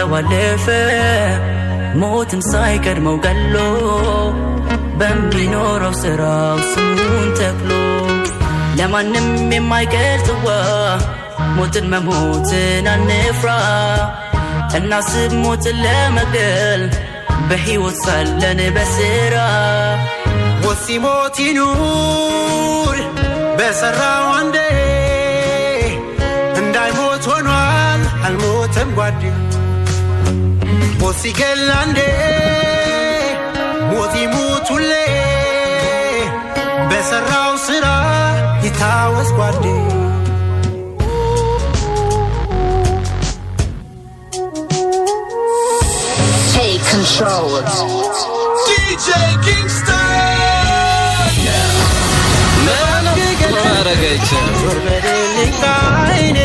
ሰው አለፈ ሞትን ሳይቀድመው ገሎ፣ በሚኖረው ስራው ስሙን ተክሎ። ለማንም የማይቀር ጽዋ ሞትን መሞትን አንፍራ። እናስብ ሞትን ለመግደል በሕይወት ሳለን በስራ። ሞት ሲሞት ይኑር በሰራው፣ አንዴ እንዳይሞት ሆኗል፣ አልሞተም ጓዴ። ሞት ሲገል አንዴ፣ ሞት ይሙት ሁሌ፣ በሰራው ስራ ይታወስ ጓዴ። Take control. DJ Kingston. ማድረግ አይቻልም። ዞር በልልኝ ከዓይኔ።